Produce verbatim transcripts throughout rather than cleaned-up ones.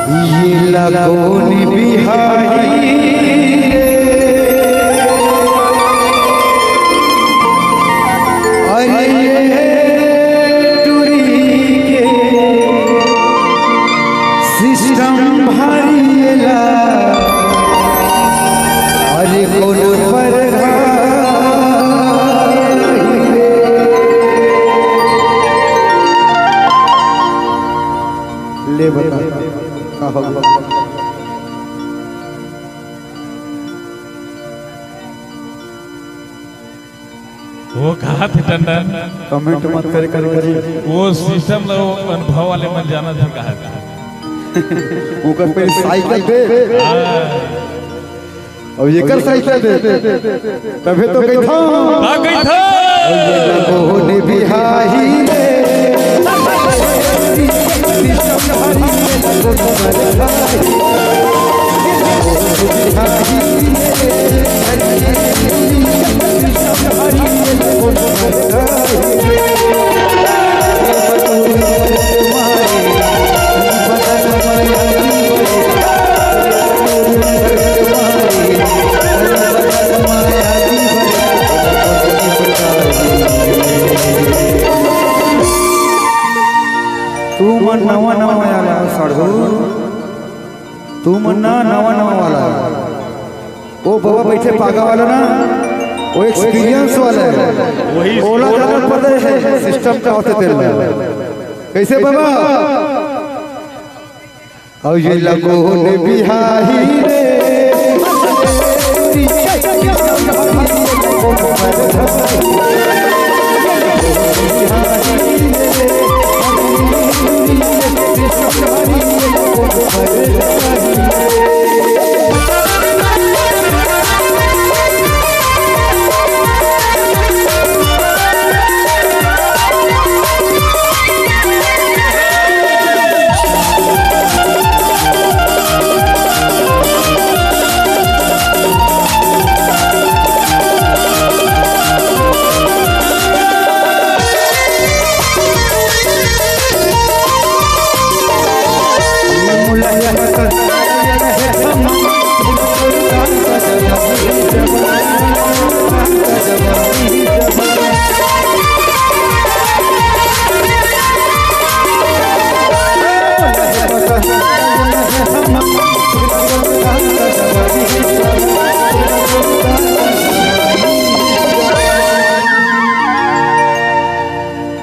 ये लगोन बिहारी रे, अरे ये टुरी के सिस्टम भारी ला, अरे कोनो पर ले बता, का हो गया? वो कहा थे टंडन? कमेंट मत करे, करे, करे। वो सिस्टम लो अनुभव वाले मन जाना थे कहा थे। ओकर पे साइकिल दे। हाँ। अब एकर साइकिल दे। तभे तो कहिथों। का कहिथों? कौन बिहारी रे? तू मन नवा नवा आला साढ़ू, तू मन ना नवा नवा वाला। वो बाबा बैठे पागा वाला ना, वो एक्सपीरियंस वाला है। वही ओला जाना पड़ता है सिस्टम का होते तेल में। कैसे बाबा? और ये लगोन बिहारी रे।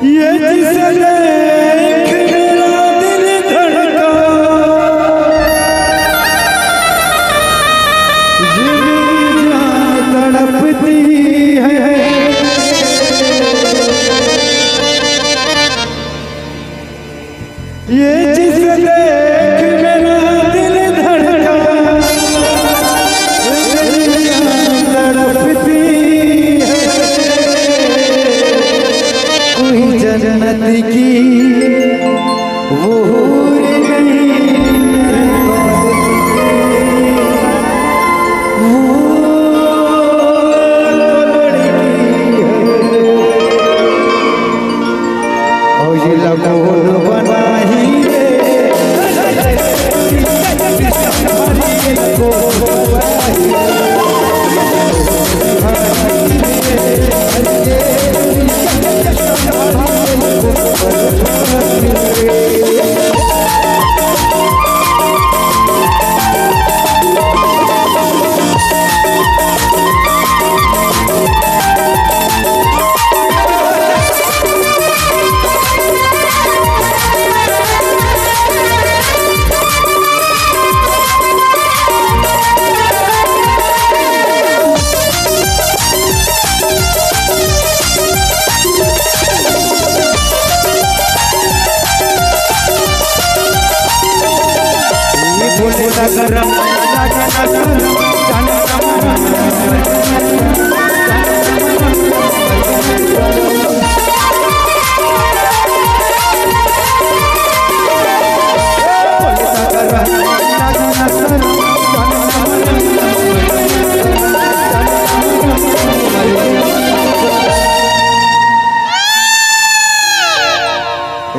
ये जिसे देख मेरा दिल धड़का, ये मेरी जान तड़पती है। ये जिसे देख मेरा दिल धड़का, मेरी जान तड़पती है। कोई जन्नत की वो हूर नहीं, वो लड़की है। और ये लगोन बनाही रे।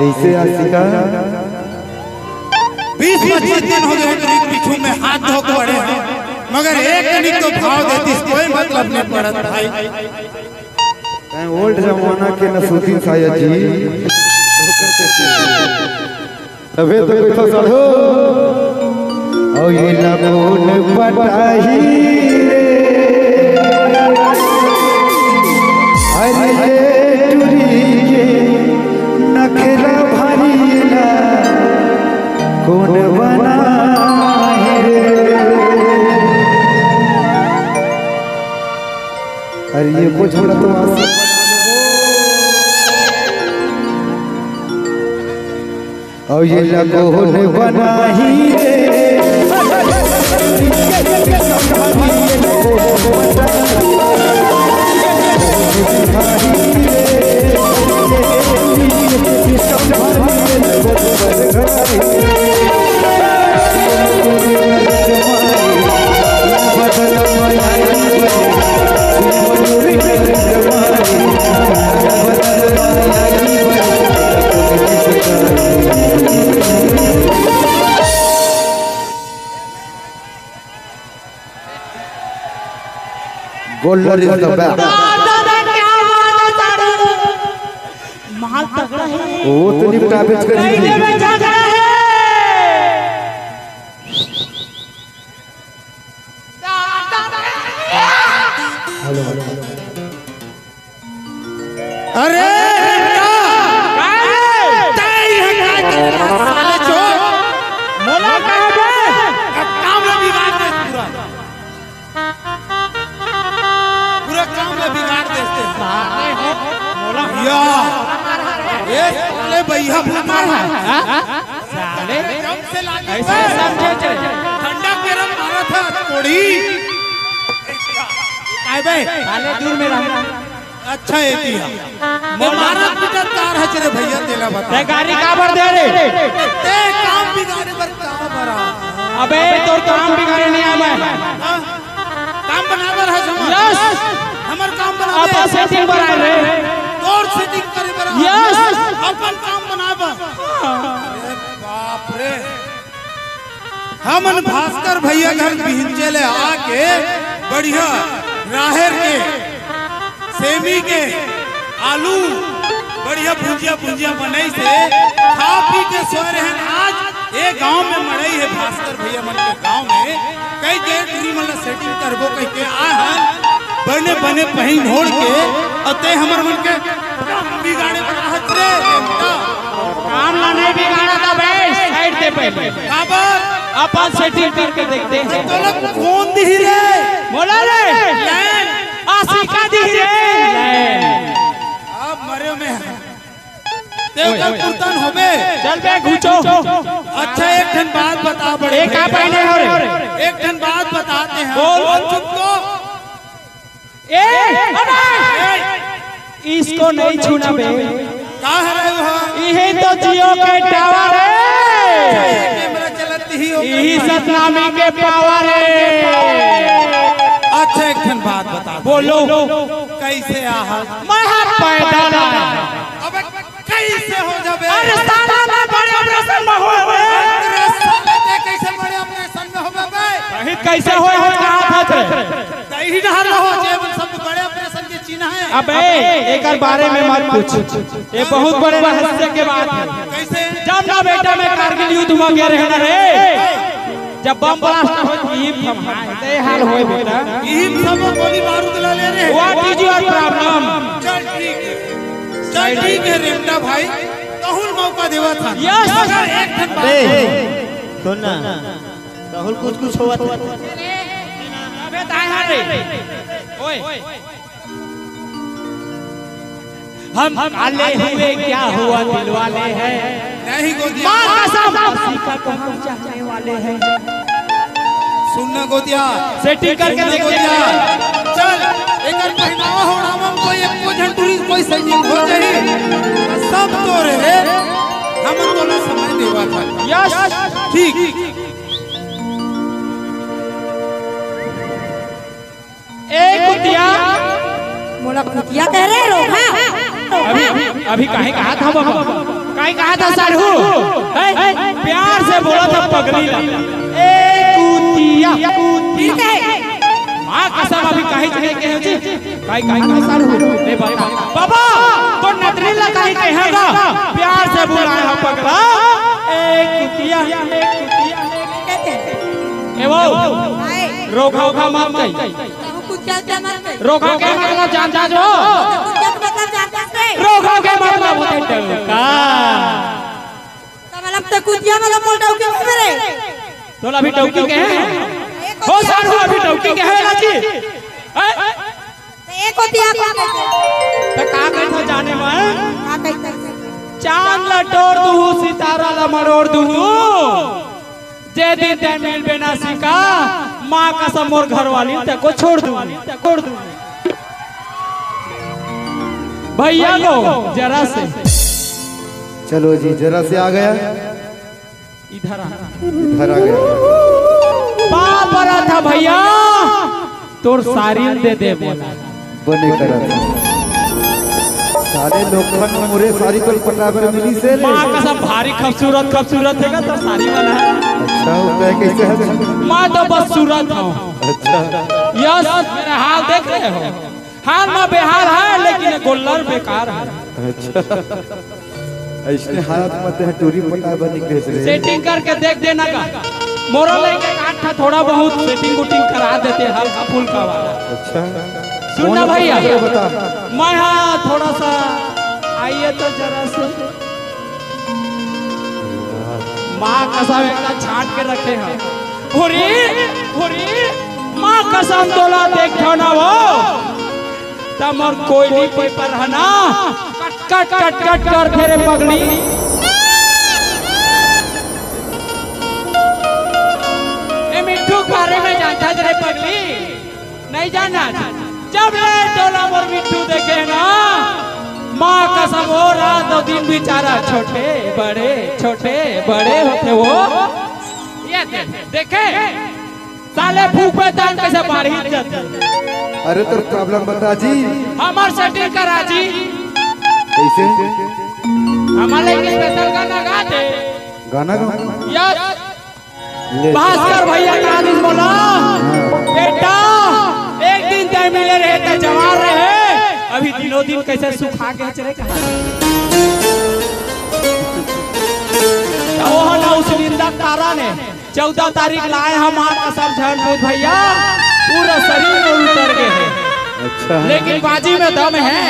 ऐसे आशिका बीस पच्चीस दिन हो गए, पीछू में हाथ धो के पड़े हैं, मगर एक कनिक तो भाव देतिस, कोई मतलब नहीं पड़त भाई। तैं ओल्ड जमाना के नसरुद्दीन शायद जी। तभे तो कोई तो सड़ो। और ये लगोन पटाही रे। अरे ये टुरी के नखरा भारी ना कौन बनाही रे। अरे ये कुछ बोला तो आस- और ये लगोन बनाही रे। Golden is the best. दादा, क्या बात है साढ़ू? माल तगड़ा है। वो तो निपटा बेच कर नहीं दीजिए। देवे झगड़ा है। दादा, हेलो, हेलो। अरे रिंका, काय रे? तय है काय तेरा साले चोर? मोला काय बे? अब काम ला बिगाड़ दे पूरा। पूरा काम ला बिगाड़ दे। साले हो, मोला या, ये साले भैया भूत मार है, हाँ? साले, जब से लागे ऐसे बे, समझे थे। ठंडा गरम मारा था कोड़ी। काय बे? साले दूर में रह। अच्छा, ये दिया। ये मारा पीटा तार हच रे भैया, तेला बता। ते गाड़ी काबर दे रे? ते काम बिगाड़े बर का बरा? अबे, तोर काम बिगाड़े नहीं आवे। हाँ? काम बनाबर है समझ? यस। हमर काम बनाबे। अपन सेटिंग बर आए रे। तोर सेटिंग करे बर आए। यस। अपन काम बनाबे। अरे बाप रे। हमन भास्कर भैया घर बिहंचे ले आके बढ़िया राहेर के, सेमी के, आलू बढ़िया भुजिया भुजिया बनई से खा पी के सोए रहन। आज ए गांव में मड़ई है भास्कर भैया मन के गांव में, कई के टूरी मन ला सेटिंग करबो कह के आए हन, बने बने पहिन ओढ़ के, अते हमर मन के काम बिगाड़े बर आहत रे, बेटा। काम ला नहीं बिगाड़ा था बे, साइड दे पहले। काबर? अपन सेटिंग करके देखते हैं। तोला कौन दिही रे? बोला रे। लैन। आशिका दिही रे। लैन। अब मरे में। ते ओए, ओकर ओए। पुरतन होबे। चल बे, घुचो। अच्छा, एक ठन बात बता बड़े एक भैया। आप आने हो रे। एक ठन बात बताते हैं। बोल। बोल चुप तो। ए, अरे! इसको नहीं छूना बे। का हरे वो? यही तो जियो के टावर है। कैमरा चलत ही हो। यही सतनामी के पावर है। अच्छा, एक ठन बात बता। बोलो। कैसे आहा? मैं हर पैदल आया। अबे कैसे हो जाबे? अरे साला, मैं बड़े ऑपरेशन में हो गए। अरे साला, ते कैसे बड़े ऑपरेशन में हो गए बे? कहीं कैसे हो, हो कहा था थे? कहीं डर रहो, जे सब बड़े ऑपरेशन के चिन्ह है। अबे, एकर बारे में मत पूछ, ये बहुत बड़े रहस्य के बात है। कैसे? जब ना बेटा मैं कारगिल युद्ध में गए रहे ना रे, जब बम ब्लास्ट हो, ई हम हाय, ते हाल होए बेटा। ई सब गोली बारूद ला ले रे। What is your problem? चल ठीक है, चल ठीक है रेमटा भाई, तहुल मौका देवा था। Yes। मगर एक ठन बात अबे, सुन ना, तहुल कुछ कुछ होवत है। अबे ताय हाल रे। ओए। हम काले हुए क्या हुआ दिल वाले हैं। नहीं गोदिया। माँ कसम। आशिका को हम चाहने वाले हैं। सुनना गोदिया। सेटिंग करके सुनना देख गोदिया। चल, एकर पहनावा ओढ़ावा में कोई एको झन टूरी कोई सेटिंग हो जाही। सब तोरे रे। हम तोला समय देवा था। यस। ठीक। ए कुतिया। मोला कुतिया कह रहे रो, हाँ? अभी, अभी काहे कहा था बाबा? काई कहा था साढ़ू? हैं? प्यार से बोला था पगली ला। ए कुतिया। माँ कसम अभी काहीच नहीं कहे हो जी। काई, काई कहा साढ़ू? ए बाबा, बाबा, तो नतरी ला काई कहेगा? प्यार से बुलाया है पगला। ए कुतिया, ए कुतिया। ए वो, रोका, रोका मत कही। रोका के मतलब जानता जो? रोका के मतलब होते डौका। तो मतलब तो कुतिया मतलब बोल डौकी के मेरे। तो अभी डौकी के हैं? हो साढ़ू, अभी डौकी के हैं लाजी? हैं? तो एक होती है, आप तो का कहता जाने मन? का कहता? चांद ला टोर दूहू, सितारा ला मरोड़ दूहू। जे दिन तैं मिलबे ना सिका, माँ कसम मोर घरवाली तैं को छोड़ दूँ, छोड़ दूँ। भैया को जरा से। चलो जी, जरा से आ गया। इधर आ। इधर आ गया। बाप रहा था भैया। तोर सारी दे दे बोला। बने करत। सारे लोखन मुरे सारी तो पटाबर मिली से ले। माँ कसम भारी खूबसूरत, खूबसूरत है का तो सारी वाला। अच्छा, वो कहे कैसे है? माँ तो बस सूरत हूँ। अच्छा। यस, मेरा हाल देख रहे हो? हाल में बेहाल है, लेकिन गोल्लर बेकार है। अच्छा। ऐसने हालत में ते टूरी पटाए बर निकले रे। सेटिंग करके देख देना का। मोरो लइका काट था, थोड़ा बहुत सेटिंग उटिंग करा देते, हल्का फुल्का वाला। अच्छा। सुन ना कौन भैया। बता, बता। मैं हाँ थोड़ा सा आइए तो जरा से। माँ कसम एकदम छाट के रखे हैं। होरी, होरी, माँ कसम तोला देखो ना वो। त मोर कोयली पेपर है ना, कट, कट, कट, कट करथे रे पगली। ए मिट्ठू के बारे में जानता रे पगली? नहीं जाना। जब ले तोला मोर मिट्ठू देखे ना, माँ कसम वो रात अउ दिन बेचारा छोटे बड़े, छोटे बड़े होथे वो। ये दे, देखे? साले फूकबे तान कैसे बाढ़ी जाथे। अरे तोर प्रॉब्लम बता जी। हमर सेटिंग करा जी। कैसे? हमर लाइक स्पेशल गाना गा दे। गाना गा। यस। ले। भास्कर भैया का आदमी बोला, हाँ। बेटा, एक दिन तय मिले रहे, तय जवान रहे, अभी दिनों दिन कैसे सुखा के चले कहा। तो वो ना उस निंदा तारा ने चौदह तारीख लाए हम माँ कसम झन भूत भैया, पूरा शरीर में उतर गए हैं। अच्छा। लेकिन बाजी में दम है।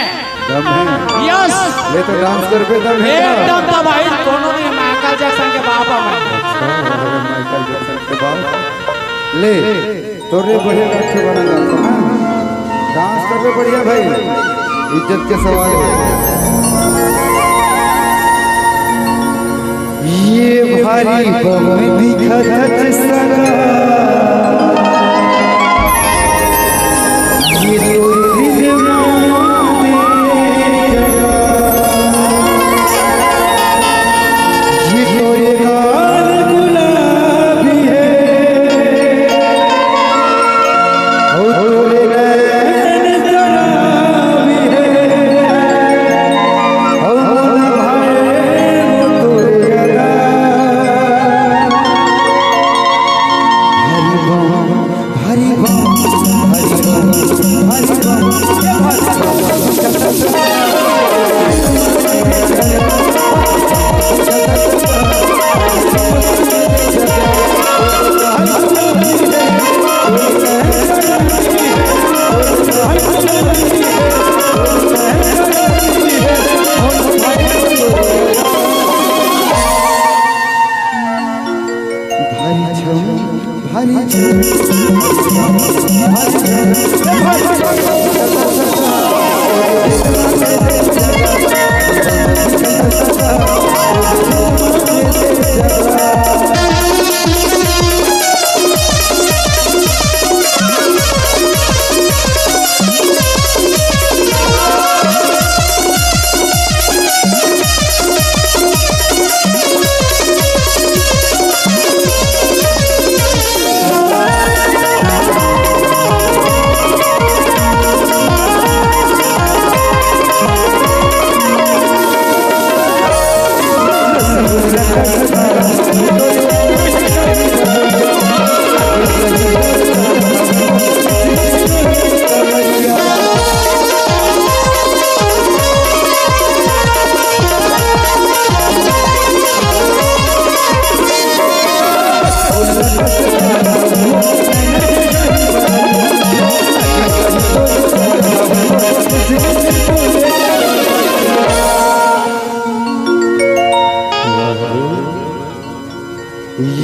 दम है। यस। ले तो डांस कर पे दम है। एकदम दबाई, कोनो नहीं, माइकल जैक्सन के बाप हम। अच्छा, माइकल जैक्सन के बाप। ले, तोरे बढ़िया रखे वाला डांस है ना? डांस कर पे बढ़िया भाई, इज्जत के सवाल है। ये भारी बम दिखत सगा, ये तोरे दिल मांगे जगा, ये तोरे गाल गुलाबी है, ओ तोरे नैन शराबी है।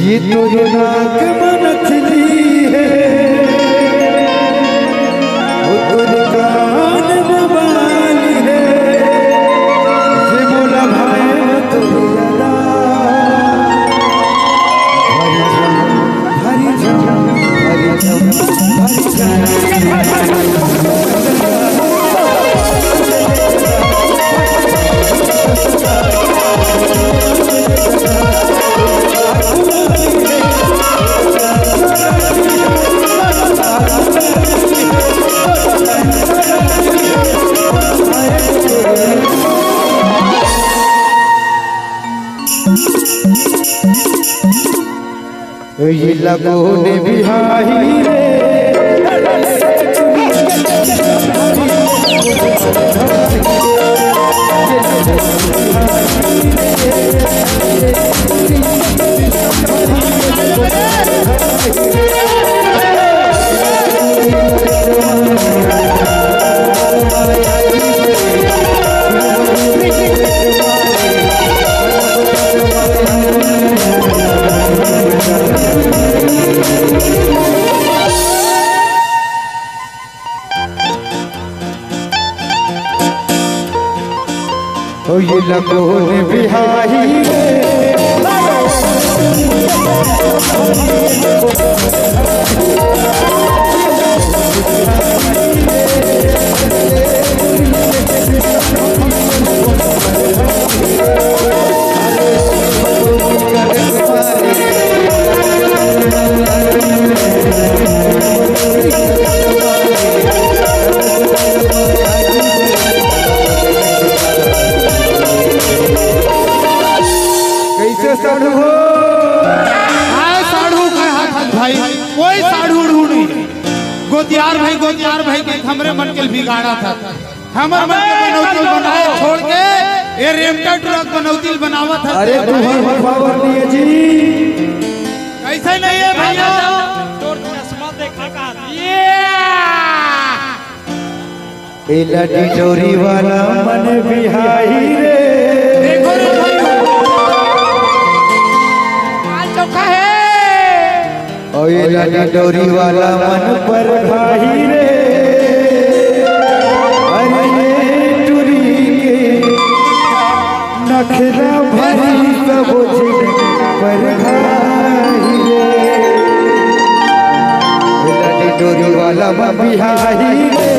ये तोर नाक म नथनी हे, वो तोर कान म बाली हे, ये मोला भाए मत लगा। हरी झम, हरी झम, हरी झम, हरी झम। ये लगोन बिहाही रे। ओ ये लगोन बिहाही रे। कैसे साढ़ू हो? काय साढ़ू, काय हाथ हाथ भाई, कोई साढ़ू उढ़ू नहीं। गोतियार भाई, गोतियार भाई के हमरे मन के बिगाड़त हे। हमर मन के बनौतिल बनाए छोड़ के ये रेमटा टुरा के बनौतिल बनावत हे। अरे तू हर पावर नहीं है जी। कैसे नहीं है भैया? तोर चश्मा देखा का? ये एला डिंडोरी वाला मन बिहाही रे। देखो रे भाई, माल चोखा है। ओ एला डिंडोरी वाला मन परघाही रे। अरे ये टुरी के नखरा भारी सब झिन परघाही रे। एला डिंडोरी वाला मन बिहाही रे।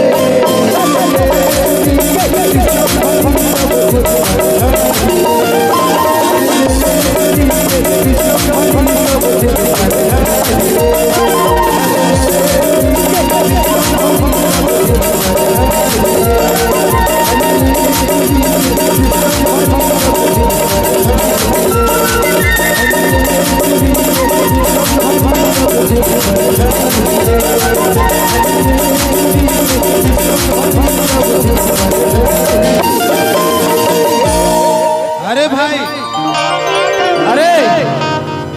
अरे भाई, अरे,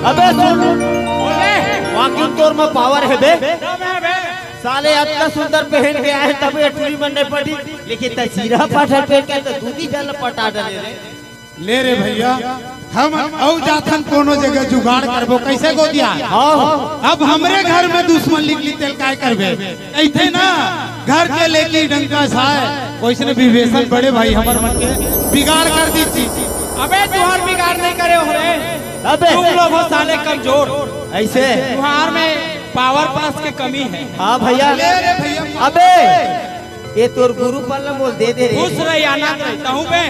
अबे सुन, वाकई तोर में पावर है बे। साले अतना सुंदर पहन के आए, तबे टुरी मन नहीं पटी, लेकिन तै सीरा पाठर पहन के तो दूधी जल पटा डले रे। ले रे भैया, हम अउ जाथन कोनो जगह जुगाड़ करबो, कैसे गोतियार? हाँ। अब हमरे घर में दुश्मन लिख ली, तेल काय करबे? ऐथे ना, घर के लेके डंका साय, वैसने विभीषण बड़े भाई हमर मन के बिगाड़ कर दी थी। अबे तुहार बिगाड़ नहीं करे हो रे। अबे। तुम लोग हो साले कमजोर। ऐसे? तुहार में पावर पास के कमी है। हाँ भैया। ले रे भैया। अबे, ये तोर गुरु पल्ला बोल दे दे रे। खुश रही, आनंद रही, तहूँ बे।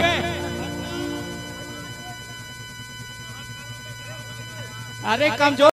अरे कमजोर